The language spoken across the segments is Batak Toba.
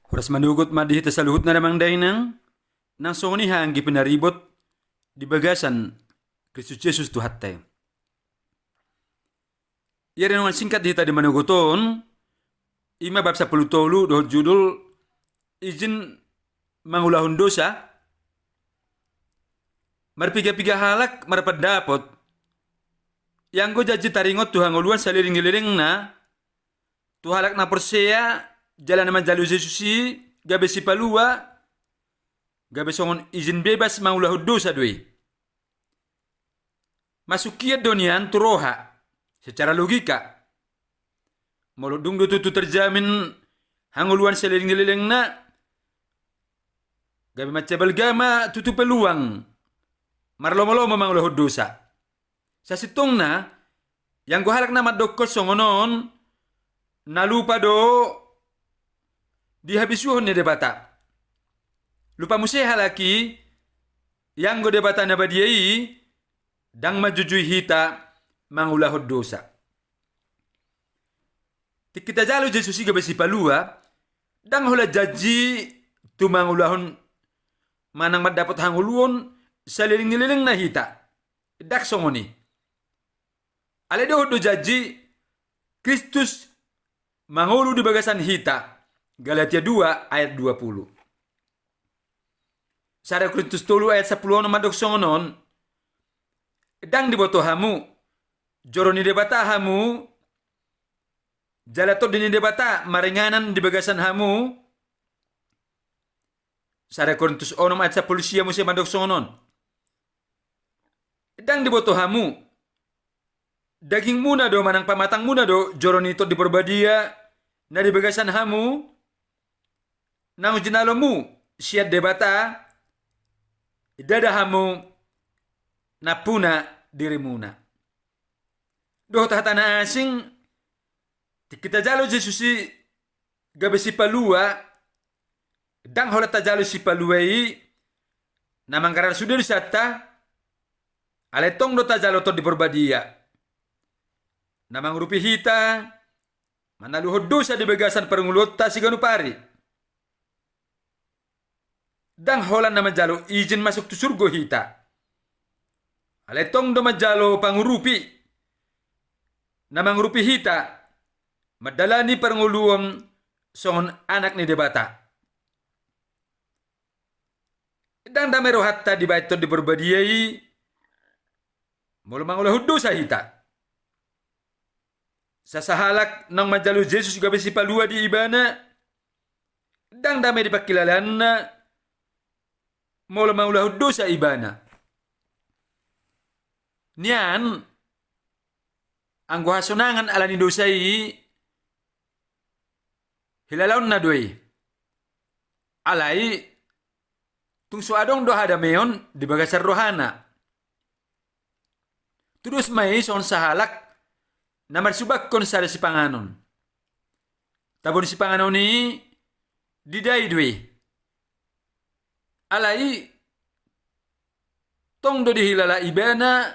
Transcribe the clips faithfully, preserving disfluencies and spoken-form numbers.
Horas manogot ma di hita saluhutna damang dainang, nang songon i haha anggi pinaribot di bagasan Kristus Jesus Tuhanta i. Ia renungan singkat di hita di manogot on, i ma bab sampulu tolu dohot judul izin mangulahon dosa. Marpiga-piga halak marpandapot, ianggo janji taringot tu hangoluan saleleng ni lelengna, tu halak na porsea jala na manjalo Jesus i gabe sipalua, gabe songon izin bebas mangulahon dosa do i. Masuk hian do nian tu roha, secara logika. Molo dung do tutu terjamin hangoluan saleleng ni lelengna, gabe mansai balga ma tutu peluang marlomo-lomo mangulahon dosa. Sasintongna, ianggo halak na mandokkon songon on, na lupa do di habisuhon ni Debata. Lupa muse halak i, ianggo Debata na badia i ndang manjujui hita mangulahon dosa. Tingki tajalo Jesus i gabe sipalua, ndang holan janji tu mangulahon manang mandapot hangoluon saleleng ni lelengna hita. Ndang songon i. Alai dohot do janji Kristus mangolu di bagasan hita. Galatia dua ayat dua puluh. Sada Korintus tolu ayat sampulu onom mandok songon on, ndang diboto hamu, joro ni Debata hamu, jala Tondi ni Debata maringanan di bagasan hamu. Sada Korintus onom ayat sampulu sia muse mandok songon on, ndang diboto hamu, dagingmuna do manang pamatangmuna do joro ni Tondi Porbadia na di bagasan hamu, naung jinalomu sian Debata, ndada hamu nampuna dirimuna. Dohot hata na asing, tingki tajalo Jesus i gabe sipalua, ndang holan tajalo sipalua i na manggarar sude dosanta, alai tong do tajalo Tondi Porbadia na mangurupi hita manaluhon dosa di bagasan parngoluonta siganup ari. Ndang holan na manjalo izin masuk tu surgo hita, alai tong do manjalo pangurupi na mangurupi hita mandalani parngoluon songon anak ni Debata. Ndang dame rohanta dibaen Tondi Porbadia i molo mangulahon dosa hita. Sasahalak naung manjalo Jesus gabe sipalua di ibana, ndang dame di pangkilalaanna molo mangulahon dosa ibana. Nian, anggo hasonangan ala ni dosa i, hilalaonna do i. Alai tung so adong do hadameon di bagasan rohana. Tudos ma i songon sahalak na marsiubakkon sada sipanganon. Tabo ni sipanganon i didai do i. Alai tong do dihilala ibana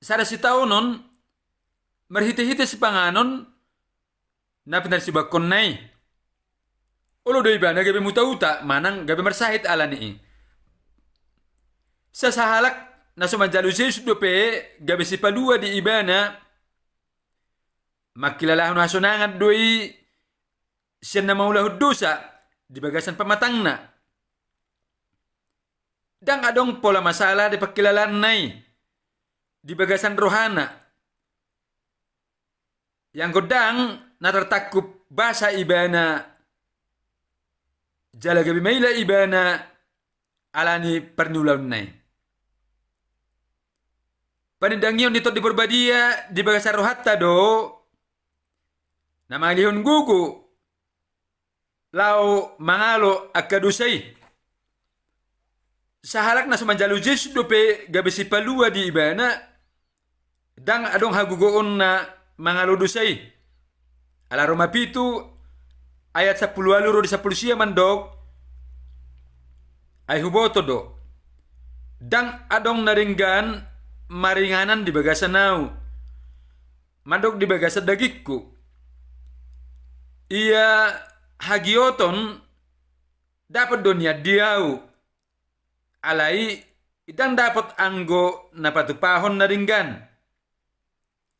sada sitaonon marhite-hite sipanganon na pinarsiubakkonna i. Olo do ibana gabe mutauta manang gabe marsahit ala ni i. Sasahalak na so manjalo Jesus dope gabe sipalua di ibana, mangkilalahon hasonangan do i sian na mangulahon dosa di bagasan pamatangna. Ndang adong pola masalah di pangkilalaanna i di bagasan rohana. Ianggo ndang na tartangkup basa ibana jala gabe maila ibana ala ni parniulaonna i. Panindangion ni Tondi Porbadia di bagasan rohanta do na mangalehon gogo laho mangalo angka dosa i. Sahalak na so manjalo Jesus dope gabe sipalua di ibana, ndang adong hagogoonna mangalo dosa i. Ala Roma pitu ayat sampulu ualu ro di sampulu sia mandok, ai huboto do, ndang adong na denggan maringanan di bagasan ahu, mandok di bagasan dagingku. Ia hagioton Dapot do nian di ahu, alai ndang dapot anggo na patupahon na denggan.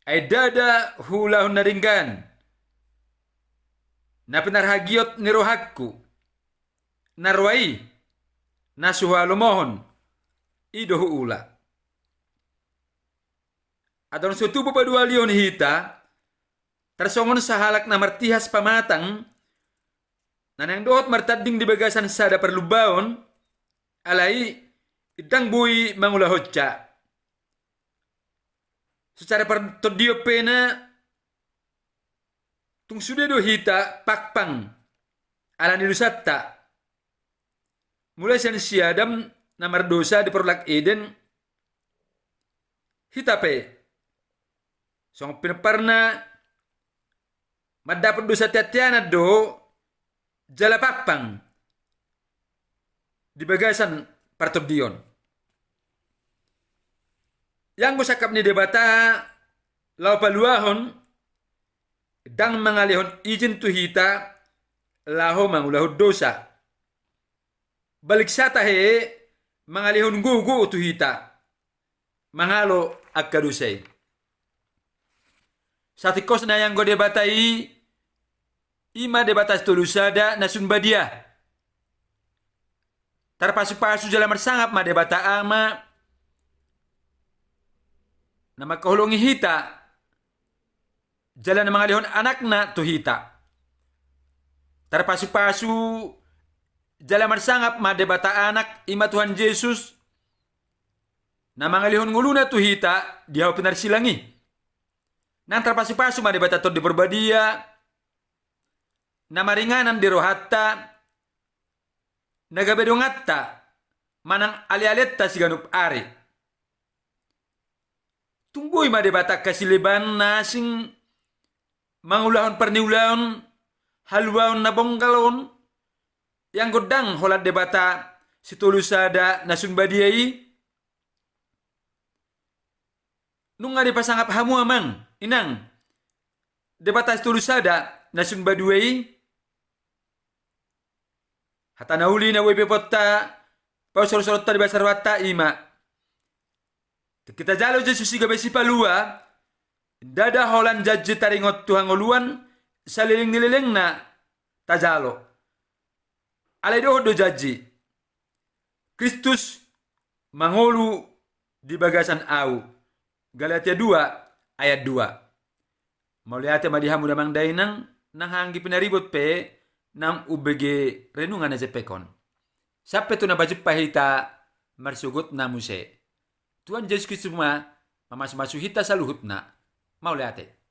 Ai ndada huulahon na denggan, na pinarhagiot ni rohangku. Na roa i, na so huhalomohon, i do huula. Adong so tubu paduahalihon hita, tarsongon sahalak na martihas pamatang, na naeng dohot martanding di bagasan sada parlumbaon, alai ndang boi mangulahonsa. Secara partondion pe na tung sude do hita pangpang ala ni dosanta. Mulai sian si Adam na mardosa di parulak Eden, hita pe songon pinomparna mandapot dosa teanteanan do jala pangpang di bagasan partondion. Ianggo sangkap ni Debata laho paluahon, ndang mangalehon izin tu hita laho mangulahon dosa. Balik sa tahe, mangalehon gogo tu hita mangalo angka dosa i. Satingkosna ianggo Debata i, i ma Debata Sitolusada na sun badia. Tarpasupasu jala marsangap ma Debata Ama na mangkaholongi hita jala na mangalehon Anakna tu hita. Tarpasupasu jala marsangap ma Debata Anak, i ma Tuhan Jesus, na mangalehon ngoluna tu hita di hau pinarsilang i. Nang tarpasupasu ma Debata Tondi Parbadia, na maringanan di rohanta, na gabe donganta manang alealenta siganup ari. Tung boi ma Debata angka sileban na asing mangulahon parniulaon, haluaon na bonggal on, ianggo ndang holan Debata Sitolusada na sun badia i? Nunga dipasangap hamu amang inang Debata Sitolusada na sun badia i? Hata na uli na boi be potta pausor-usoronta di bagasan rohanta i ma: Tingki tajalo Jesus i gabe Sipalua, ndada holan janji taringot tu hangoluan saleleng ni lelengna tajalo. Alai dohot do janji: Kristus mangolu di bagasan ahu. Galatia dua ayat dua. Mauliate ma di hamu damang dainang, nang anggi pinaribot pe naung umbege renungan na jempek on. Sampe tu na pajumpa hita marsogot na muse. Tuhan Jesus Kristus ma mamasumasu hita saluhutna. Mauliate.